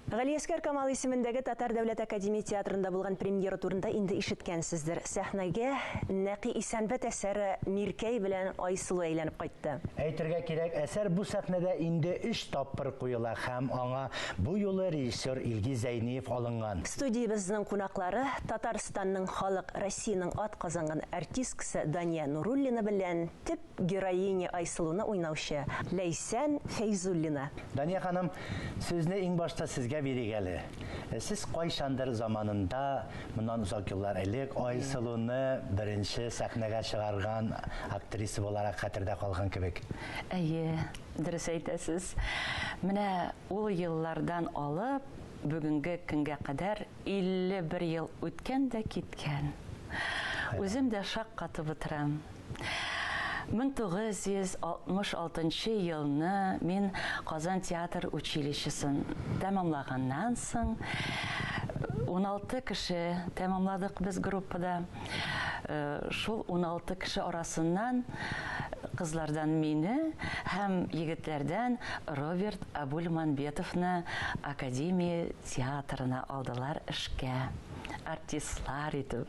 Галиәсгар Камал исемендәге Татар дәүләт академия театрында булган премьера турында инде ишеткәнсездер. Сәхнәгә Нәкый Исәнбәт әсәре Миркәй белән Айсылу әйләнеп кайтты. Әйтергә кирәк, әсәр бу сәхнәдә инде өч тапкыр куела һәм аңа бу юлы режиссер Илгиз Зәйниев алынган. Студиябезнең кунаклары, Татарстанның халык, Россиянең атказанган артисткасы Дания Нуруллина белән төп Героиня Айсылуны уйнаучы Ләйсән Фәйзуллина. Дания ханым, сүзне иң башта сезгә бирик әле. Сез кайчандыр заманында, моннан озак еллар элек, Айсылуны беренче сәхнәгә чыгарган актриса буларак хәтердә калган кебек. Әйе, дөрес әйтәсез. Менә ул еллардан алып, бүгенге көнгә кадәр 51 ел үткән дә киткән. Үзем дә шаккатып утырам. 1966 елны мин Казан театр училищесын тәмамлаганнан соң 16 кеше тәмамладык без группада. Э, шул 16 кеше арасыннан кызлардан мине һәм егетләрдән Роберт Абульманбетовны Академия театрына алдылар эшкә. Артистлар итеп.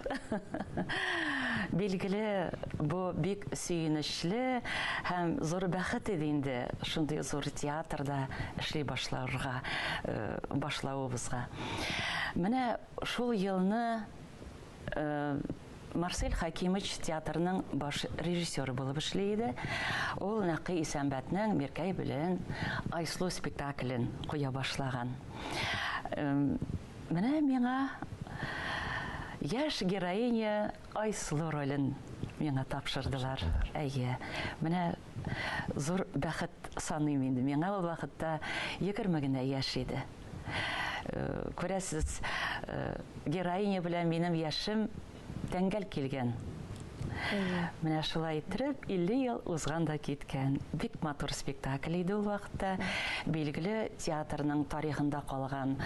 Билгеле, бу бик сөенечле һәм зур бәхет иде инде шундый зур театрда эшли башларга, э, башлавыбызга. Менә шул елны э, Марсель Хакимович театрның баш режиссеры булып эшли иде. Ул Нәкый Исәнбәтнең Миркәй белән Айсылу спектаклен куя башлаган. Менә миңа яшь героиня Айсылу ролен миңа тапшырдылар. Әйе. Менә зур бәхет саныйм инде. Миңа ул вакытта 20 генә яшь иде. Э, күрәсез, э, героиня белән минем яшем тәңгәл килгән. Менә шулай иттереп, 50 ел узган да киткән. Бик матур спектакль иде ул вакытта. Билгеле, театрның тарихында калган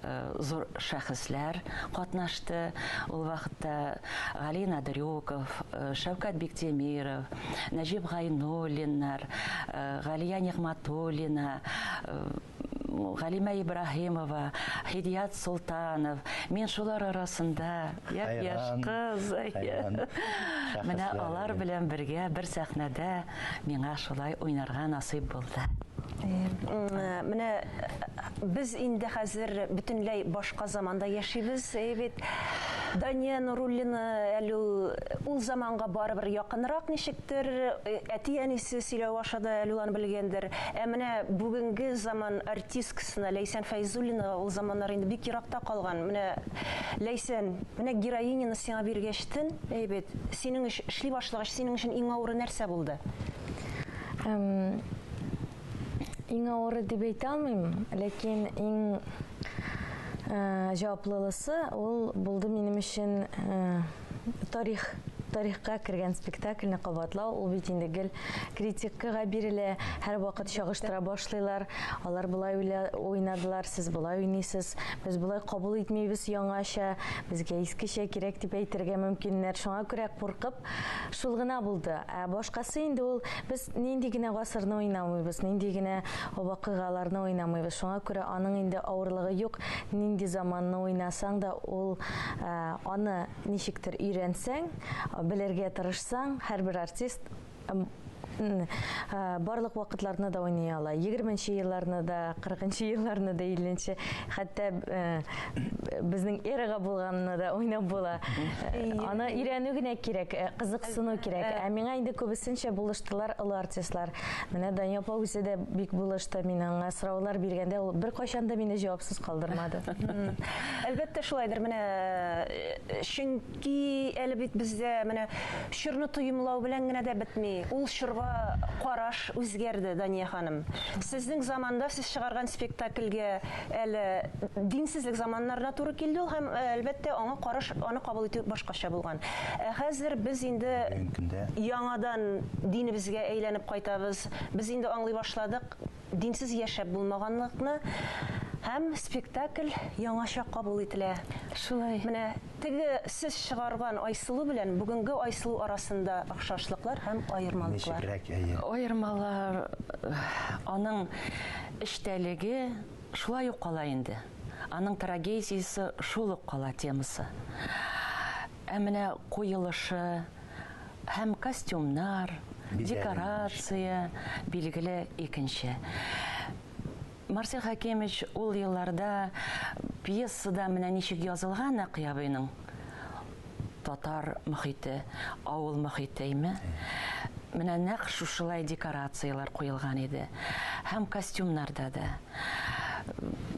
э, зур шәхесләр катнашты. Ул вакытта Гали Надрюков, э, Шәүкәт Биктемиров, Нәҗип Гайнуллиннар, э, Галия Нигъматуллина, Галимә Ибраһимова, Һидият Солтанов. Мин шулар арасында япь-яшь кыз. Менә алар белән бергә бер сәхнәдә миңа шулай уйнарга насыйп булды. Менә без инде хәзер бөтенләй башка заманда яшибез, әйе бит. Дания Нуруллина әле ул, ул заманга барыбер якынрак ничектер, әти-әнисе сөйләү аша да әле ул аны белгәндер. Ә менә бүгенге заман артисткасына Ләйсән Фәйзуллинага ул заманнар инде бик еракта калган. Менә Ләйсән, менә героиняны сиңа биргәчтен, әйе бит, синең өч эшли башлагач, синең өчен иң авыры нәрсә булды? Иң авыры дип әйтә алмыйм, ләкин иң җаваплылысы ул булды минем өчен тарих тарихка кергән спектакльне кабатлау ул бит инде гел критикага бирелә һәрвакыт чагыштыра башлыйлар алар болай уйнадылар сез болай уйныйсыз без болай кабул итмибез яңача безгә искечә кирәк дип әйтергә мөмкиннәр шуңа күрә куркып Шул гына булды. Ә башкасы инде ул без нинди генә гасырны уйнамыйбыз, нинди генә вакыйгаларны уйнамыйбыз. Шуңа күрә аның инде авырлыгы юк. Нинди заманны уйнасаң да, ул аны ничектер өйрәнсәң, белергә тырышсаң, һәрбер артист барлык вакытларны да уйный ала. 20 елларны да, 40 елларны да, 50 хәтта безнең эрага булганны да уйнап була. Аны өйрәнү генә кирәк, кызыксыну кирәк. Ә миңа инде күбесенчә булыштылар олы артистлар. Менә Дания апа үзе дә бик булышты. Мин аңа сораулар биргәндә ул беркайчан да мине җавапсыз калдырмады. Әлбәттә шулайдыр. Менә чөнки Ки әле бит бездә менә чорны тоемлау белән генә дә бетми. Ул чорга караш үзгәрде, Дания ханым. Сезнең заманда сез чыгарган спектакльгә әле динсезлек заманнарына туры килде ул һәм, әлбәттә, аңа караш, аны кабул итү башкача булган. Ә хәзер без инде яңадан динебезгә әйләнеп кайтабыз. Без инде аңлый башладык, Динсез яшәп булмаганлыкны һәм спектакль яңача кабул ителә. Шулай. Менә теге сез чыгарган Айсылу белән бүгенге Айсылу арасында охшашлыклар һәм аермалыклар. Ничегрәк, әйе. Аермалар, аның эчтәлеге шулай ук кала инде. Аның трагедиясе шул ук кала темасы. Ә менә куелышы һәм костюмнар, декорация билгеле икенче. Марсель Хәкимович ул елларда пьесада менә ничек язылган Нәкый абыйның татар мохите, авыл мохите име? Менә нәкъ шушылай декорацияләр куелган иде. Һәм костюмнарда да.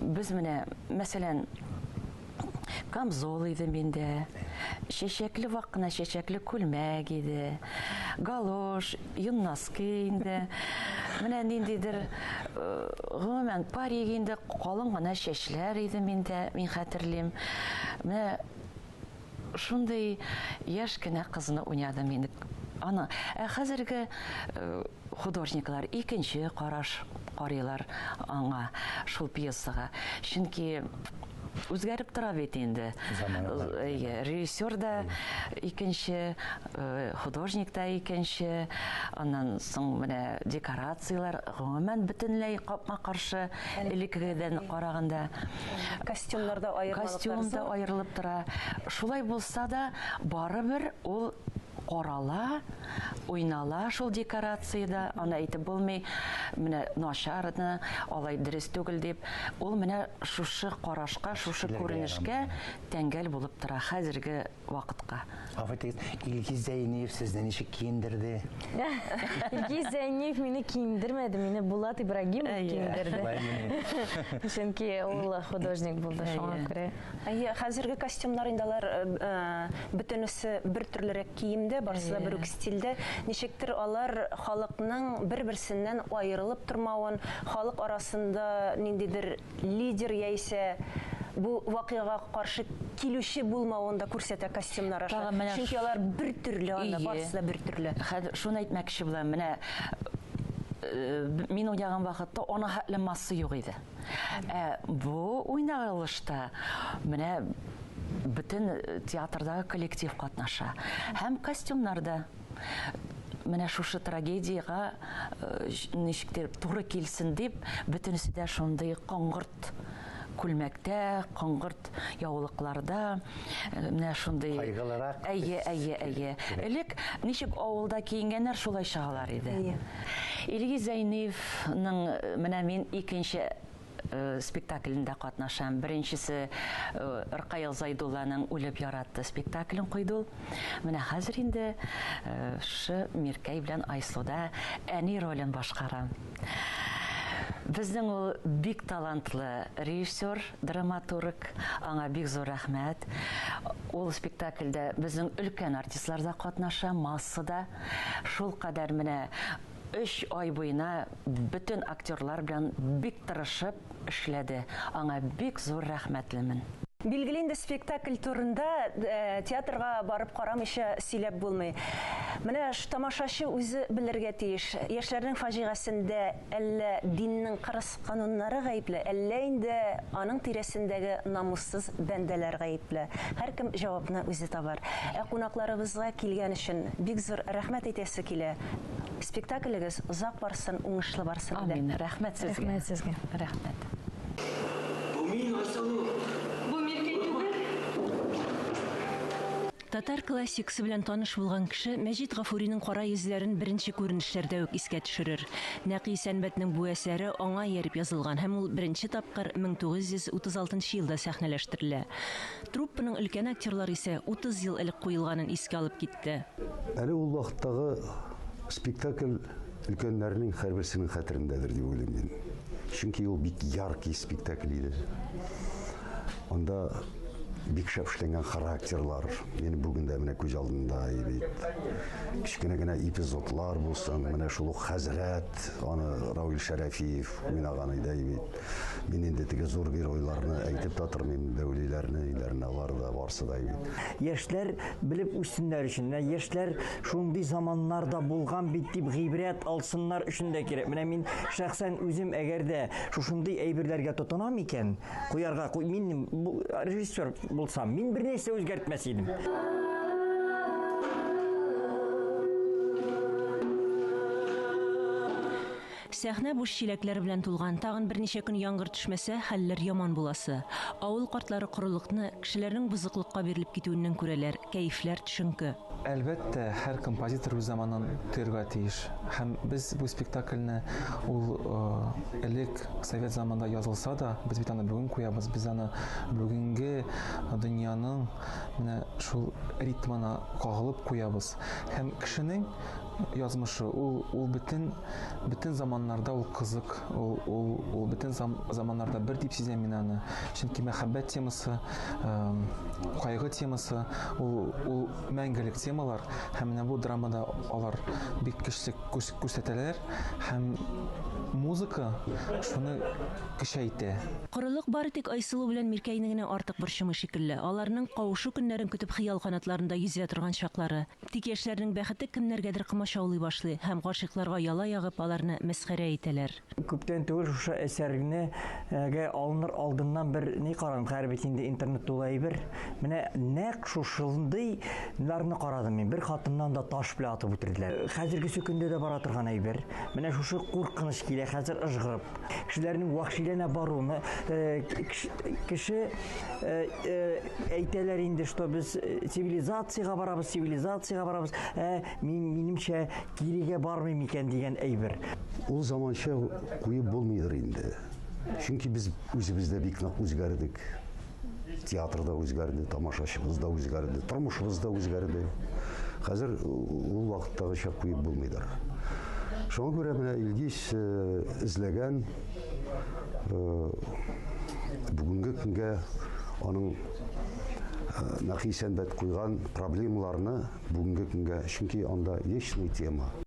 Без менә, мәсәлән, камзол иде миндә, чәчәкле вак кына чәчәкле күлмәк иде, галош, йон носки инде. Менә ниндидер, гомумән, парик инде, калын гына чәчләр иде миндә, мин хәтерлим. Менә шундый яшь кенә кызны уйнадым инде. Аны, ә хәзерге художниклар икенче караш карыйлар аңа, шул пьесага. Чөнки үзгәреп тора бит инде. Режиссер да икенче, художник та икенче, аннан соң менә декорацияләр гомумән бөтенләй капма-каршы элеккегедән караганда. Костюмнар да аермалыклар. Костюм да аерылып тора. Шулай булса да, барыбер ул карала, уйнала шул декорациядә, аны әйтеп булмый, менә начарны, алай дөрес түгел дип, ул менә шушы карашка, шушы күренешкә тәңгәл булып тора хәзерге вакытка. Гафу итегез, Илгиз Зәйниев сезне ничек киендерде? Илгиз Зәйниев мине киендермәде, мине Булат Ибрагимов киендерде. Чөнки ул художник булды, шуңа күрә. Әйе, хәзерге костюмнар инде алар бөтенесе бер төрлерәк киемдә, барысы да бер үк стильдә. Ничектер алар халыкның бер-берсеннән аерылып тормавын, халык арасында ниндидер лидер яисә бу вакыйгага каршы килүче булмавын да күрсәтә костюмнар аша. Чөнки алар бер төрле анда, барысы да бер төрле. Хәзер шуны әйтмәкче булам, менә мин уйнаган вакытта ана хәтле масса юк иде. Ә бу уйналышта менә бөтен театрдагы коллектив катнаша. Һәм костюмнарда менә шушы трагедиягә ничектер туры килсен дип, бөтенесе дә шундый коңгырт күлмәктә, коңгырт яулыкларда, менә шундый кайгылырак. Әйе, әйе, әйе. Элек ничек авылда киенгәннәр, шулай чыгалар иде. Илгиз Зәйниевның менә мин икенче спектаклендә катнашам. Беренчесе Ркаил Зайдулланың Үлеп яратты спектаклен куйды ул. Менә хәзер инде шушы Миркәй белән Айсылуда әни ролен башкарам. Безнең ул бик талантлы режиссер, драматург, аңа бик зур рәхмәт. Ул спектакльдә безнең өлкән артистлар да катнаша, массада. Шул кадәр менә 3 ай буена бөтен актерлар белән бик тырышып эшләде. Аңа бик зур рәхмәтлемен. Билгеле инде спектакль турында театрга барып карамыйча сөйләп булмый. Менә тамашачы үзе белергә тиеш. Яшьләрнең фаҗиғасендә әллә диннең кырыс кануннары гаепле, әллә инде аның тирәсендәге намуссыз бәндәләр гаепле. Һәркем җавапны үзе табар. Ә кунакларыбызга килгән өчен бик зур рәхмәт әйтәсе килә. Спектаклегез озак барсын, уңышлы барсын. Амин. Рәхмәт сезгә. Рәхмәт сезгә. Рәхмәт. Бу мин, Айсылу. Бу Миркәй түгел. Татар классикасы белән таныш булган кеше Мәҗит Гафуриның кара йөзләрен беренче күренешләрдә үк искә төшерер. Нәкый Исәнбәтнең бу әсәре аңа ияреп язылган һәм ул беренче тапкыр 1936 елда сәхнәләштерелә. Труппаның өлкән актерлары исә 30 ел элек куелганын искә алып китте. Әле ул вакыттагы спектакль өлкәннәрнең һәрберсенең хәтерендәдер дип уйлыйм мин. Чөнки ул бик яркий спектакль иде. Анда бик шәп эшләнгән характерлар. Мин бүген дә менә күз алдында бит. Кечкенә генә эпизодлар булсын, менә шул ук хәзрәт, аны Равил Шәрәфиев уйнаган иде бит. Мин инде теге зур геройларны әйтеп тә тормыйм, дәүлиләрне, өйләрне, алар да барсы да бит. Яшьләр белеп үссеннәр өчен, менә яшьләр шундый заманнарда булган бит дип гыйбрәт алсыннар өчен дә кирәк. Менә мин шәхсән үзем әгәр дә шушындый әйберләргә тотынам икән, куярга, мин режиссер булсам, мин бер нәрсә үзгәртмәс идем. Сәхнә буш чиләкләр белән тулган. Тагын берничә көн яңгыр төшмәсә, хәлләр яман буласы. Авыл картлары корылыкны, кешеләрнең бозыклыкка бирелеп китүеннән күрәләр, кәефләр төшенке. Әлбәттә, һәр композитор үз заманын тоерга тиеш. Һәм без бу спектакльне ул элек совет заманында язылса да, без бит аны бүген куябыз, без аны бүгенге дөньяның менә шул ритмына кагылып куябыз. Һәм кешенең язмышы ул ул бөтен бөтен заманнарда ул кызык, ул ул ул бөтен заманнарда бер дип сизәм мин аны. Чөнки мәхәббәт темасы, кайгы темасы ул ул мәңгелек темалар һәм менә бу драмада алар бик көчле күрсәтәләр һәм музыка шуны көчәйтә. Корылык бары тик Айсылу белән Миркәйне генә артык борчымый шикелле. Аларның кавышу көннәрен көтеп хыял канатларында йөзә торган чаклары. Тик яшьләрнең бәхете кемнәргәдер комачаулый башлый һәм гашыйкларга яла ягып, аларны мәсхәрә итәләр. Күптән түгел шушы әсәрне гә алыныр алдыннан бер ни карадым, хәзер бит инде интернет тулы әйбер. Менә нәкъ шушындый ларны карадым мин. Бер хатыннан да таш белән атып үтерделәр. Хәзергесе көндә дә бара торган әйбер. Менә шушы куркыныч килә хәзер ыжгырып. Кешеләрнең вәхшиләнә баруны, кеше әйтәләр инде, что без цивилизациягә барабыз, цивилизациягә барабыз. Ә мин минемчә кирегә бармый микән дигән әйбер. Ул заманча куеп булмыйдыр инде. Чөнки без үзебез дә бик нык үзгәрдек. Театр да үзгәрде, тамашачыбыз да үзгәрде, тормышыбыз да үзгәрде. Хәзер ул вакыттагыча куеп булмыйдыр. Шуңа күрә менә Илгиз эзләгән бүгенге көнгә аның Нәкый Исәнбәт куйган проблемаларны бүгенге көнгә, чөнки анда вечный тема.